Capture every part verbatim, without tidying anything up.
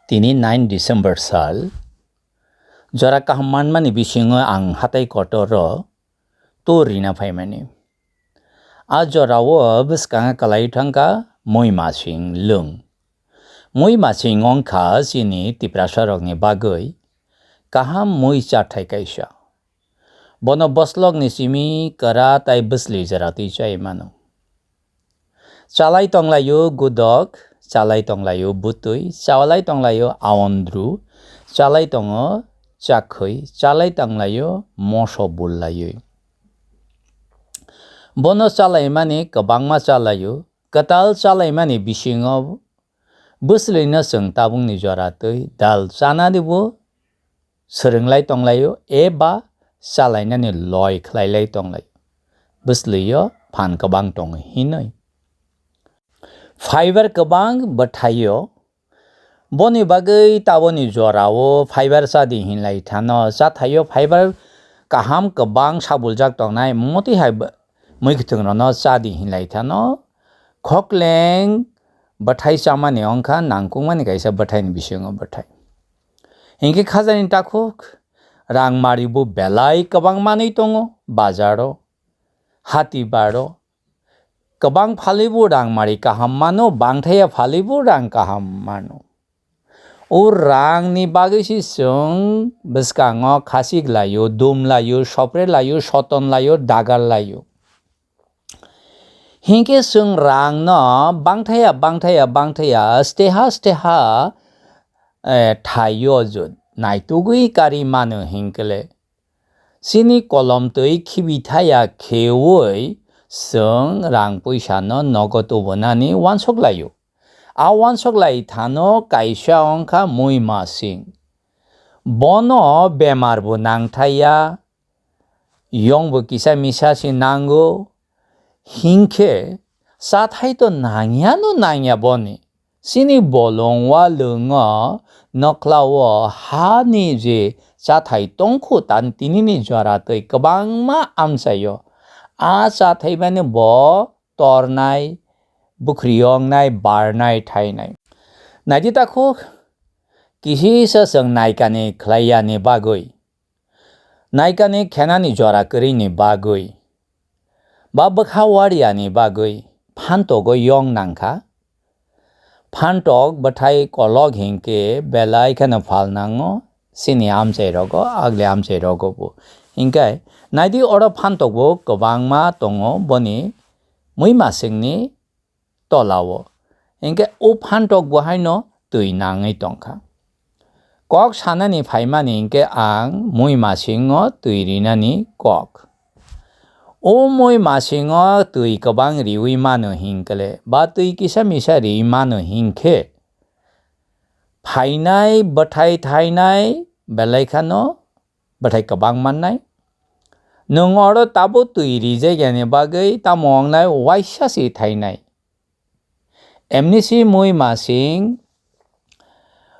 Tini nine December sal, jora kaham manmani bisingo ang hatai kotor o tour rina phaimani. A jorao bwskango kwlai thangkha mui masing lwng. Mui masing wngkha chini Tiprasa rokni bagwi kaham mui chathai kaisa. Bono boslokni simi kwra tai bwsli jora twi chai mano. Chalai tonglaio gudok, chalai tonglaio butwi, chalai tonglaio aondru, chalai tongo chakhwi, chalai tonglaio moso bullaiwi. Bono chalaimani kwbangma chalaio, kwtal chalaimani bisingo bwslwino chwng tabukni jora twi dal chanani bo swrwnglai tonglaio eba chalainani loi khlailai tonglaio. Bwslwio phan kwbang tongo hinwi. Fiber kwbang bwthaio. Boni bagwi taboni jorao fiber chadi hinlai thano. Chathaio fiber kaham kwbang sabuljak tongnai. Motwi hai bw-, mui kwthwng rokno chadi hinlai thano. Khokleng bwthai chamani wngkha nangkukmani kaisa bwthaini bisingo bwthai. Hinkhe khajani takhuk rangmari bo belai kwbang manwi tongo bazaro, hati baro. Kwbang phalwi bo rangmari kaham mano, bangthaya phalwi bo rang kaham mano. O rangni bagwi se chwng bwskango khachik laio, dum laio, sopre laio, soton laio, dagar laio. Hinkhe chwng rangno bangthaya, bangthaya, bangthaya, steha, steha, eh, thaio jo naitugwi kari mano hinkhe le. Chini kolom twi khibi thaya kheui chwng rang puisano nogo tubunani uansuk laio. A uansuk lai thano kaisa wngkha mui masing. Bono bemar bo nangthaya, yong bo kisa misa se nango, hinkhe chathai to nangyano nangya boni. Chini bolong walwngo nokhlao hani je chathai tongkhu tan tinini jora twi kwbangma amchaio. A chathai mani bo tornai, bukhri yongnai, barnai, thainai. Naidi takhuk kisisa chwng naikani khlaiyani bagwi. Naikani khenani jora kwrwini bagwi ba bwkha wariyani bagwi phantogo yong nangkha. Phantok bwthai kolok hinkhe belai kheno phalnango chini amchairogo, agli amchairogo bo. Hinkhe naidi oro phantok bo kwbangma tongo boni mui masingni tolao. Hinkhe o phantok bo haino twi nangwi tongkha. Kok sanani phaimani hinkhe ang mui masingo twi rinani kok. O mui masingo twi kwbang riwi mano hinkhe le, ba twi kisa misa riwi mano hinkhe, phainai bwthai thainai belai khano bwthai kwbang mannai. Nwng oro tabuk twi rijak yani bagwi tamo wngnai waisa se thainai. Emni si mui masing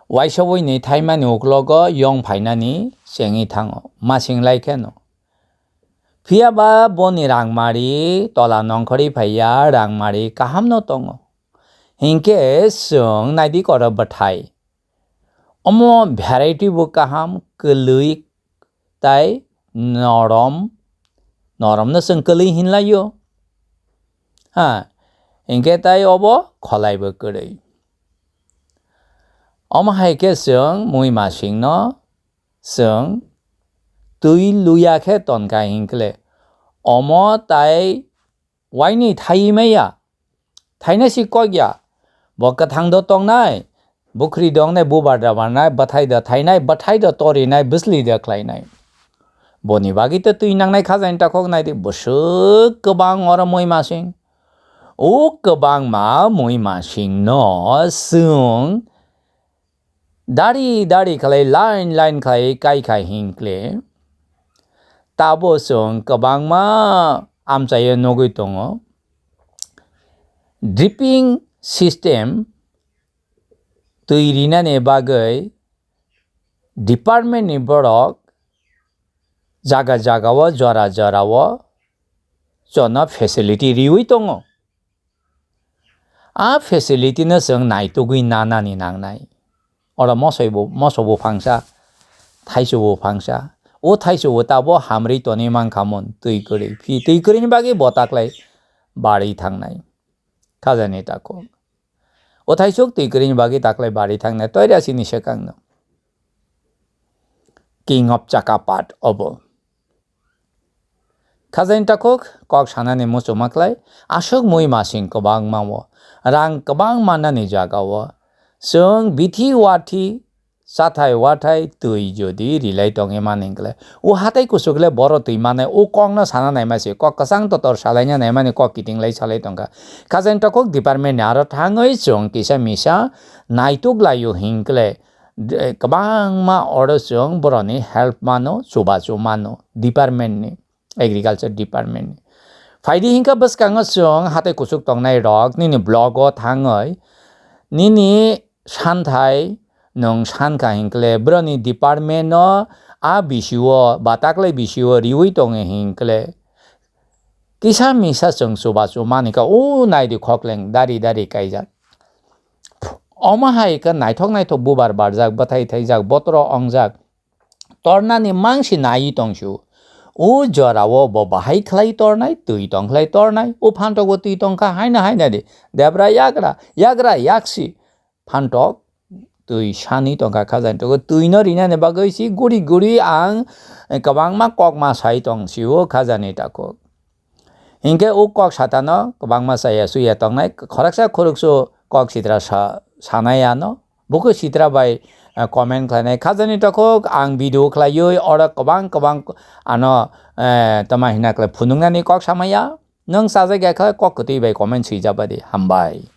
waisa buini thaimani uklogo yong phainani chengwi thango, masing lai kheno. Phiya ba boni rangmari tola nongkhorwi phaiya, rangmari kahamno tongo. Hinkhe chwng naidi koro bwthai. Omo variety bo kaham, kwlwi tai norom, noromno chwng kwlwi hinlaio. Ha, hinkhe tai obo kholaibo kwrwi. Omo hai khe chwng mui masingno chwng twi luya khe tonkha hinkhle omo tai waini thaiwi maya, thainai si kok ya, bo kwthang do tongnai, bukhri do wngnai, bubar da barnai, bwthai da thainai, bwthai da torinai, bwsli da khlainai. Boni bagwi to twi nangnai khajani takhuk naidi, bwswk kwbang oro mui masing. O kwbangma mui masingno chwng dari dari khlai, line line khlai kai khai hinkle tabo chwng kwbangma amchaio nugwi tongo. Dripping system twi rinani bagwi department ni borok jaga jaga o jora jora o jono facility riwi tongo. A facility no chwng naitugwi nanani nangnai. Oro mosoi bo, moso buphangsa, thaisu buphangsa. O thaisu bo tabo hamri tonwi mankhamon, twi kwrwi. Phi twi kwrwini bagwi bo taklai barwi thangnai. Khajani takhuk. O thaisuk twi kwrwini bagwi taklai barwi thangnai. Toira sini swkangno. King of Chakapat obo. Khajani takhuk kok sanani muchungma klai, aswk mui masing kwbangma o, rang kwbang mannani jaga o, chwng bithi wathi, chathai wathai, twi jodi rilai tongwi mani hwnkhe, o hatai kuchuk le boro twi manai, o kokno sana naima se, kok kwchang totor salaina naimani kok kiting lai salai tongkha. Khajani takhuk department ni aro thangwi chwng kisa misa naituk laio hinkle, de-, kwbangma oro chwng boroni help mano, chubachu mano department ni, agriculture department ni. Phaidi hinkhe bwskango chwng hatai kuchuk tongnai rok nini block o thangwi nini santhai nwng sankha hinkle boroni department no a bisio ba taklai bisio riwi tongo hinkle kisa misa chwng chubachu manikha o naidi khokleng dari dari kaijak. Omo hai khe naithok naithok bubar barjak, bwthai thaijak, botoro ongjak. Tornani mangsi naiwi tongsio. O jorao bo bahai khlai tornai, twi tongkhlai tornai. O phantogo twi tongkha haino haino di. Debra yagra, yagra yaksi. Phantok twi sani tongkha khajani takhuk. Twino rinani bagwi si guri guri ang kwbangma kokma sai tongsio khajani takhuk. Hinkhe o kok satano kwbangma chaya chuya tongnai, khoroksa khoroksa kok sitra sa-, sanai ano. Buku sitra bai, eh, comment khlainai. Khajani takhuk ang video khlaiwi oro kwbang kwbang ano, eh, tama hina khlai phunuknani kok samaya. Nwng chajak ya khe kok kwtwi bai comment swijak bai di. Hambai.